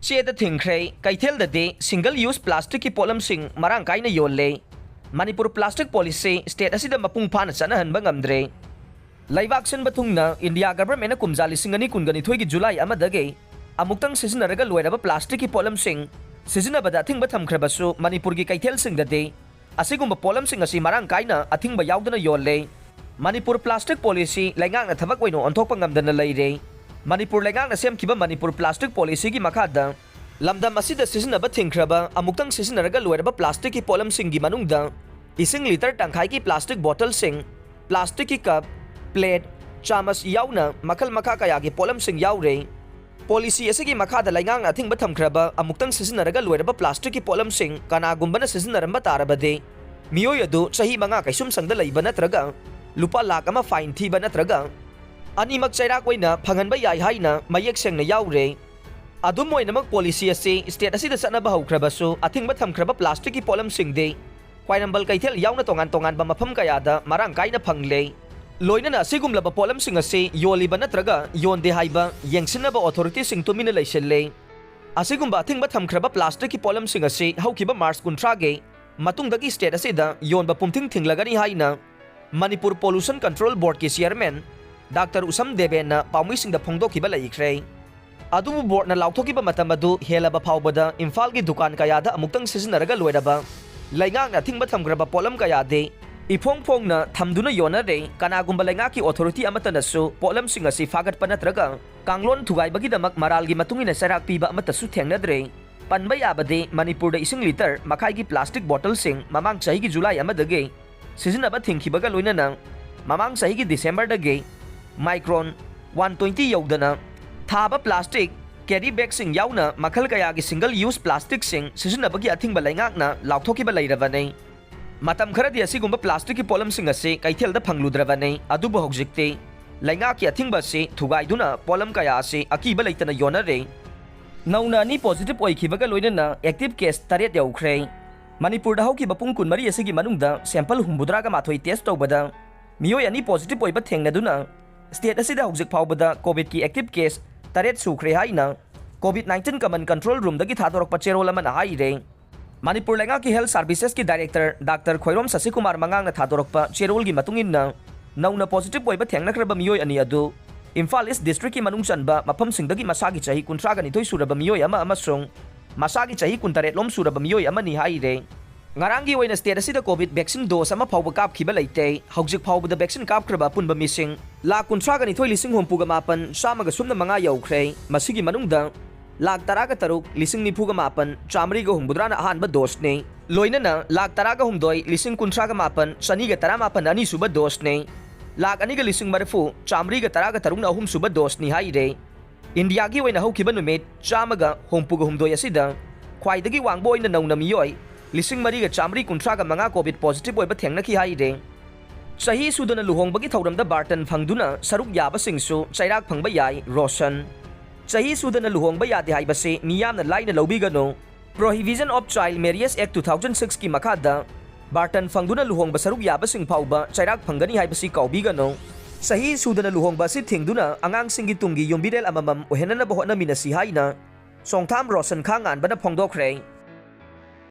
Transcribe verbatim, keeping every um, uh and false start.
ꯆꯦꯗ ꯊꯤꯡꯈ꯭ꯔꯦ꯫ ꯀꯩꯊꯦꯜꯗꯗꯤ single use plasticꯀꯤ ꯄꯣꯠꯂꯝꯁꯤꯡ ꯃꯔꯥꯡ ꯀꯥꯏꯅ ꯌꯣꯜꯂꯦ꯫ ꯃꯅꯤꯄꯨꯔ plastic policy state ꯑꯁꯤꯗ ꯃꯄꯨꯡ ꯐꯥꯅ ꯆꯠꯅꯍꯟꯕ ꯉꯝꯗ꯭ꯔꯦ꯫ ꯂꯩꯕꯥꯛ ꯁꯤꯟꯕ ꯊꯨꯡꯅ India governmentꯅ ꯀꯨꯝꯖꯥ ꯂꯤꯁꯤꯡ ꯑꯅꯤ ꯀꯨꯟꯒ ꯅꯤꯊꯣꯏꯒꯤ July ꯑꯃꯗꯒꯤ ꯑꯃꯨꯛꯇꯪ ꯁꯤꯖꯤꯟꯅꯔꯒ ꯂꯣꯏꯔꯕ plasticꯀꯤ ꯄꯣꯠꯂꯝꯁꯤꯡ ꯁꯤꯖꯤꯟꯅꯕꯗ ꯑꯊꯤꯡꯕ ꯊꯝꯈ꯭ꯔꯕꯁꯨ, ꯃꯅꯤꯄꯨꯔꯒꯤ ꯀꯩꯊꯦꯜꯁꯤꯡꯗꯗꯤ ꯑꯁꯤꯒꯨꯝꯕ ꯄꯣꯠꯂꯝꯁꯤꯡ ꯑꯁꯤ ꯃꯔꯥꯡ ꯀꯥꯏꯅ ꯑꯊꯤꯡꯕ ꯌꯥꯎꯗꯅ ꯌꯣꯜꯂꯦ꯫ ꯃꯅꯤꯄꯨꯔ plastic policy ꯂꯩꯉꯥꯛꯅ ꯊꯕꯛ ꯑꯣꯏꯅ ꯑꯣꯟꯊꯣꯛꯄ ꯉꯝꯗꯅ ꯂꯩꯔꯦ꯫ ꯃꯅꯤꯄꯨꯔ ꯂꯩꯉꯥꯛꯅ ꯁꯦꯝꯈꯤꯕ ꯃꯅꯤꯄꯨꯔ plastic policyꯒꯤ ꯃꯈꯥꯗ ꯂꯝꯗꯝ ꯑꯁꯤꯗ ꯁꯤꯖꯤꯟꯅꯕ ꯊꯤꯡꯈ꯭ꯔꯕ ꯑꯃꯨꯛꯇꯪ ꯁꯤꯖꯤꯟꯅꯔꯒ ꯂꯣꯏꯔꯕ plasticꯀꯤ ꯄꯣꯠꯂꯝꯁꯤꯡꯒꯤ ꯃꯅꯨꯡꯗ ꯏꯁꯤꯡ litre ꯇꯪꯈꯥꯏꯒꯤ plastic bottleꯁꯤꯡ, plasticꯀꯤ cup, plate, ꯆꯥꯃꯁ ꯌꯥꯎꯅ ꯃꯈꯜ ꯃꯈꯥ ꯀꯌꯥꯒꯤ ꯄꯣꯠꯂꯝꯁꯤꯡ ꯌꯥꯎꯔꯦ꯫ Policy ꯑꯁꯤꯒꯤ ꯃꯈꯥꯗ ꯂꯩꯉꯥꯛꯅ ꯑꯊꯤꯡꯕ ꯊꯝꯈ꯭ꯔꯕ ꯑꯃꯨꯛꯇꯪ ꯁꯤꯖꯤꯟꯅꯔꯒ ꯂꯣꯏꯔꯕ plasticꯀꯤ ꯄꯣꯠꯂꯝꯁꯤꯡ ꯀꯅꯥꯒꯨꯝꯕꯅ ꯁꯤꯖꯤꯟꯅꯔꯝꯕ ꯇꯥꯔꯕꯗꯤ, ꯃꯤꯑꯣꯏ ꯑꯗꯨ ꯆꯍꯤ ꯃꯉꯥ ꯀꯩꯁꯨꯝꯁꯪꯗ ꯂꯩꯕ ꯅꯠꯇ꯭ꯔꯒ ꯂꯨꯄꯥ ꯂꯥꯈ ꯑꯃ fine ꯊꯤꯕ ꯅꯠꯇ꯭ꯔꯒ ꯑꯅꯤꯃꯛ ꯆꯩꯔꯥꯛ ꯑꯣꯏꯅ ꯐꯪꯍꯟꯕ ꯌꯥꯏ ꯍꯥꯏꯅ ꯃꯌꯦꯛ ꯁꯦꯡꯅ ꯌꯥꯎꯔꯦ꯫ ꯑꯗꯨꯝ ꯑꯣꯏꯅꯃꯛ, policy ꯑꯁꯤ state ꯑꯁꯤꯗ ꯆꯠꯅꯕ ꯍꯧꯈ꯭ꯔꯕꯁꯨ, ꯑꯊꯤꯡꯕ ꯊꯝꯈ꯭ꯔꯕ plasticꯀꯤ ꯄꯣꯠꯂꯝꯁꯤꯡꯗꯤ ꯈ꯭ꯋꯥꯏꯔꯝꯕꯟ ꯀꯩꯊꯦꯜ ꯌꯥꯎꯅ ꯇꯣꯉꯥꯟ ꯇꯣꯉꯥꯟꯕ ꯃꯐꯝ ꯀꯌꯥꯗ ꯃꯔꯥꯡ ꯀꯥꯏꯅ ꯐꯪꯂꯦ꯫ ꯂꯣꯏꯅꯅ ꯑꯁꯤꯒꯨꯝꯂꯕ ꯄꯣꯠꯂꯝꯁꯤꯡ ꯑꯁꯤ ꯌꯣꯜꯂꯤꯕ ꯅꯠꯇ꯭ꯔꯒ ꯌꯣꯟꯗꯦ ꯍꯥꯏꯕ ꯌꯦꯡꯁꯤꯟꯅꯕ authorityꯁꯤꯡ ꯇꯨꯃꯤꯟꯅ ꯂꯩꯁꯤꯜꯂꯦ꯫ ꯑꯁꯤꯒꯨꯝꯕ ꯑꯊꯤꯡꯕ ꯊꯝꯈ꯭ꯔꯕ plasticꯀꯤ ꯄꯣꯠꯂꯝꯁꯤꯡ ꯑꯁꯤ ꯍꯧꯈꯤꯕ March ꯀꯨꯟꯊ꯭ꯔꯥꯒꯤ ꯃꯇꯨꯡꯗꯒꯤ state ꯑꯁꯤꯗ ꯌꯣꯟꯕ ꯄꯨꯝꯊꯤꯡ ꯊꯤꯡꯂꯒꯅꯤ ꯍꯥꯏꯅ Manipur Pollution Control Boardꯀꯤ chairman Doctor ꯎꯁꯝ ꯗꯦꯕꯦꯟꯅ ꯄꯥꯎꯃꯤꯁꯤꯡꯗ ꯐꯣꯡꯗꯣꯛꯈꯤꯕ ꯂꯩꯈ꯭ꯔꯦ꯫ ꯑꯗꯨꯕꯨ boardꯅ ꯂꯥꯎꯊꯣꯛꯈꯤꯕ ꯃꯇꯝ ꯑꯗꯨ ꯍꯦꯜꯂꯕ ꯐꯥꯎꯕꯗ ꯏꯝꯐꯥꯜꯒꯤ ꯗꯨꯀꯥꯟ ꯀꯌꯥꯗ ꯑꯃꯨꯛꯇꯪ ꯁꯤꯖꯤꯟꯅꯔꯒ ꯂꯣꯏꯔꯕ, ꯂꯩꯉꯥꯛꯅ ꯑꯊꯤꯡꯕ ꯊꯝꯈ꯭ꯔꯕ ꯄꯣꯠꯂꯝ ꯀꯌꯥꯗꯤ ꯏꯐꯣꯡ ꯐꯣꯡꯅ ꯊꯝꯗꯨꯅ ꯌꯣꯟꯅꯔꯦ꯫ ꯀꯅꯥꯒꯨꯝꯕ ꯂꯩꯉꯥꯛꯀꯤ authority ꯑꯃꯠꯇꯅꯁꯨ ꯄꯣꯠꯂꯝꯁꯤꯡ ꯑꯁꯤ ꯐꯥꯒꯠꯄ ꯅꯠꯇ꯭ꯔꯒ ꯀꯥꯡꯂꯣꯟ ꯊꯨꯒꯥꯏꯕꯒꯤꯗꯃꯛ ꯃꯔꯥꯜꯒꯤ ꯃꯇꯨꯡ ꯏꯟꯅ ꯆꯩꯔꯥꯛ ꯄꯤꯕ ꯑꯃꯠꯇꯁꯨ ꯊꯦꯡꯅꯗ꯭ꯔꯦ꯫ ꯄꯟꯕ ꯌꯥꯕꯗꯤ, ꯃꯅꯤꯄꯨꯔꯗ ꯏꯁꯤꯡ litre ꯃꯈꯥꯏꯒꯤ plastic bottleꯁꯤꯡ ꯃꯃꯥꯡ ꯆꯍꯤꯒꯤ July ꯑꯃꯗꯒꯤ ꯁꯤꯖꯤꯟꯅꯕ ꯊꯤꯡꯈꯤꯕꯒ ꯂꯣꯏꯅꯅ ꯃꯃꯥꯡ ꯆꯍꯤꯒꯤ Decemberꯗꯒꯤ micron one twenty ꯌꯧꯗꯅ ꯊꯥꯕ plastic carry bagꯁꯤꯡ ꯌꯥꯎꯅ ꯃꯈꯜ ꯀꯌꯥꯒꯤ single use plasticꯁꯤꯡ ꯁꯤꯖꯤꯟꯅꯕꯒꯤ ꯑꯊꯤꯡꯕ ꯂꯩꯉꯥꯛꯅ ꯂꯥꯎꯊꯣꯛꯈꯤꯕ ꯂꯩꯔꯕꯅꯤ꯫ ꯃꯇꯝ ꯈꯔꯗꯤ ꯑꯁꯤꯒꯨꯝꯕ plasticꯀꯤ ꯄꯣꯠꯂꯝꯁꯤꯡ ꯑꯁꯤ ꯀꯩꯊꯦꯜꯗ ꯐꯪꯂꯨꯗ꯭ꯔꯕꯅꯤ, ꯑꯗꯨꯕꯨ ꯍꯧꯖꯤꯛꯇꯤ ꯂꯩꯉꯥꯛꯀꯤ ꯑꯊꯤꯡꯕ ꯑꯁꯤ ꯊꯨꯒꯥꯏꯗꯨꯅ ꯄꯣꯠꯂꯝ ꯀꯌꯥ ꯑꯁꯤ ꯑꯀꯤꯕ ꯂꯩꯇꯅ ꯌꯣꯟꯅꯔꯦ꯫ ꯅꯧꯅ ꯑꯅꯤ positive ꯑꯣꯏꯈꯤꯕꯒ ꯂꯣꯏꯅꯅ active case ꯇꯔꯦꯠ ꯌꯧꯈ꯭ꯔꯦ꯫ ꯃꯅꯤꯄꯨꯔꯗ ꯍꯧꯈꯤꯕ ꯄꯨꯡ ꯀꯨꯟꯃꯔꯤ ꯑꯁꯤꯒꯤ ꯃꯅꯨꯡꯗ sample ꯍꯨꯝꯐꯨꯇꯔꯥꯒ ꯃꯥꯊꯣꯏ test ꯇꯧꯕꯗ ꯃꯤꯑꯣꯏ ꯑꯅꯤ positive ꯑꯣꯏꯕ ꯊꯦꯡꯅꯗꯨꯅ state ꯑꯁꯤꯗ ꯍꯧꯖꯤꯛ ꯐꯥꯎꯕꯗ COVIDꯀꯤ active case ꯇꯔꯦꯠ ꯁꯨꯈ꯭ꯔꯦ ꯍꯥꯏꯅ COVID nineteen Common Control Roomꯗꯒꯤ ꯊꯥꯗꯣꯔꯛꯄ ꯆꯦꯔꯣꯜ ꯑꯃꯅ ꯍꯥꯏꯔꯦ꯫ ꯃꯅꯤꯄꯨꯔ ꯂꯩꯉꯥꯛꯀꯤ Health Servicesꯀꯤ Director Doctor ꯈꯣꯏꯔꯣꯝ ꯁꯁꯤꯀꯨꯃꯥꯔ ꯃꯉꯥꯡꯅ ꯊꯥꯗꯣꯔꯛꯄ ꯆꯦꯔꯣꯜꯒꯤ ꯃꯇꯨꯡ ꯏꯟꯅ, ꯅꯧꯅ positive ꯑꯣꯏꯕ ꯊꯦꯡꯅꯈ꯭ꯔꯕ ꯃꯤꯑꯣꯏ ꯑꯅꯤ ꯑꯗꯨ ꯏꯝꯐꯥꯜ East Districtꯀꯤ ꯃꯅꯨꯡ ꯆꯟꯕ ꯃꯐꯝꯁꯤꯡꯗꯒꯤ ꯃꯁꯥꯒꯤ ꯆꯍꯤ ꯀꯨꯟꯊ꯭ꯔꯥꯒ ꯅꯤꯊꯣꯏ ꯁꯨꯔꯕ ꯃꯤꯑꯣꯏ ꯑꯃ ꯑꯃꯁꯨꯡ ꯃꯁꯥꯒꯤ ꯆꯍꯤ ꯀꯨꯟꯇꯔꯦꯠ ꯂꯣꯝ ꯁꯨꯔꯕ ꯃꯤꯑꯣꯏ ꯑꯃꯅꯤ ꯍꯥꯏꯔꯦ꯫ ꯉꯔꯥꯡꯒꯤ ꯑꯣꯏꯅ state ꯑꯁꯤꯗ COVID vaccine dose ꯑꯃ ꯐꯥꯎꯕ ꯀꯥꯞꯈꯤꯕ ꯂꯩꯇꯦ꯫ ꯍꯧꯖꯤꯛ ꯐꯥꯎꯕꯗ vaccine ꯀꯥꯞꯈ꯭ꯔꯕ ꯑꯄꯨꯟꯕ ꯃꯤꯁꯤꯡ ꯂꯥꯈ ꯀꯨꯟꯊ꯭ꯔꯥꯒ ꯅꯤꯊꯣꯏ ꯂꯤꯁꯤꯡ ꯍꯨꯝꯐꯨꯒ ꯃꯥꯄꯟ ꯆꯥꯝꯃꯒ ꯁꯨꯞꯅ ꯃꯉꯥ ꯌꯧꯈ꯭ꯔꯦ꯫ ꯃꯁꯤꯒꯤ ꯃꯅꯨꯡꯗ ꯂꯥꯈ ꯇꯔꯥꯒ ꯇꯔꯨꯛ ꯂꯤꯁꯤꯡ ꯅꯤꯐꯨꯒ ꯃꯥꯄꯟ ꯆꯥꯃꯔꯤꯒ ꯍꯨꯝꯐꯨꯇꯔꯥꯅ ꯑꯍꯥꯟꯕ doseꯅꯤ꯫ ꯂꯣꯏꯅꯅ ꯂꯥꯈ ꯇꯔꯥꯒ ꯍꯨꯝꯗꯣꯏ ꯂꯤꯁꯤꯡ ꯀꯨꯟꯊ꯭ꯔꯥꯒ ꯃꯥꯄꯟ ꯆꯅꯤꯒ ꯇꯔꯥꯃꯥꯄꯟ ꯑꯅꯤꯁꯨꯕ doseꯅꯤ꯫ ꯂꯥꯈ ꯑꯅꯤꯒ ꯂꯤꯁꯤꯡ ꯃꯔꯤꯐꯨ ꯆꯥꯃꯔꯤꯒ ꯇꯔꯥꯒ ꯇꯔꯨꯛꯅ ꯑꯍꯨꯝꯁꯨꯕ doseꯅꯤ ꯍꯥꯏꯔꯦ꯫ ꯏꯟꯗꯤꯌꯥꯒꯤ ꯑꯣꯏꯅ ꯍꯧꯈꯤꯕ ꯅꯨꯃꯤꯠ ꯆꯥꯝꯃꯒ ꯍꯨꯝꯐꯨꯒ ꯍꯨꯝꯗꯣꯏ ꯑꯁꯤꯗ ꯈ꯭ꯋꯥꯏꯗꯒꯤ ꯋꯥꯡꯕ ꯑꯣꯏꯅ ꯅꯧꯅ ꯃꯤꯑꯣꯏ ꯂꯤꯁꯤꯡ ꯃꯔꯤꯒ ꯆꯥꯃꯔꯤ ꯀꯨꯟꯊ꯭ꯔꯥꯒ ꯃꯉꯥ COVID positive ꯑꯣꯏꯕ ꯊꯦꯡꯅꯈꯤ ꯍꯥꯏꯔꯦ꯫ ꯆꯍꯤ ꯁꯨꯗꯅ ꯂꯨꯍꯣꯡꯕꯒꯤ ꯊꯧꯔꯝꯗ ꯕꯥꯔꯇꯟ ꯐꯪꯗꯨꯅ ꯁꯔꯨꯛ ꯌꯥꯕꯁꯤꯡꯁꯨ ꯆꯩꯔꯥꯛ ꯐꯪꯕ ꯌꯥꯏ, ꯔꯣꯁꯟ꯫ ꯆꯍꯤ ꯁꯨꯗꯅ ꯂꯨꯍꯣꯡꯕ ꯌꯥꯗꯦ ꯍꯥꯏꯕꯁꯤ ꯃꯤꯌꯥꯝꯅ ꯂꯥꯏꯅ ꯂꯧꯕꯤꯒꯅꯨ꯫ Prohibition of Child Marriage Act two thousand sixꯀꯤ ꯃꯈꯥꯗ ꯕꯥꯔꯇꯟ ꯐꯪꯗꯨꯅ ꯂꯨꯍꯣꯡꯕ ꯁꯔꯨꯛ ꯌꯥꯕꯁꯤꯡ ꯐꯥꯎꯕ ꯆꯩꯔꯥꯛ ꯐꯪꯒꯅꯤ ꯍꯥꯏꯕꯁꯤ ꯀꯥꯎꯕꯤꯒꯅꯨ꯫ ꯆꯍꯤ ꯁꯨꯗꯅ ꯂꯨꯍꯣꯡꯕ ꯑꯁꯤ ꯊꯤꯡꯗꯨꯅ ꯑꯉꯥꯡꯁꯤꯡꯒꯤ ꯇꯨꯡꯒꯤ ꯌꯨꯝꯕꯤꯔꯦꯜ ꯑꯃꯃꯝ ꯑꯣꯏꯍꯟꯅꯅꯕ ꯍꯣꯠꯅꯃꯤꯟꯅꯁꯤ ꯍꯥꯏꯅ ꯆꯣꯡꯊꯥꯝ ꯔꯣꯁꯟ ꯈꯥꯉꯥꯟꯕꯅ ꯐꯣꯡꯗꯣꯛꯈ꯭ꯔꯦ꯫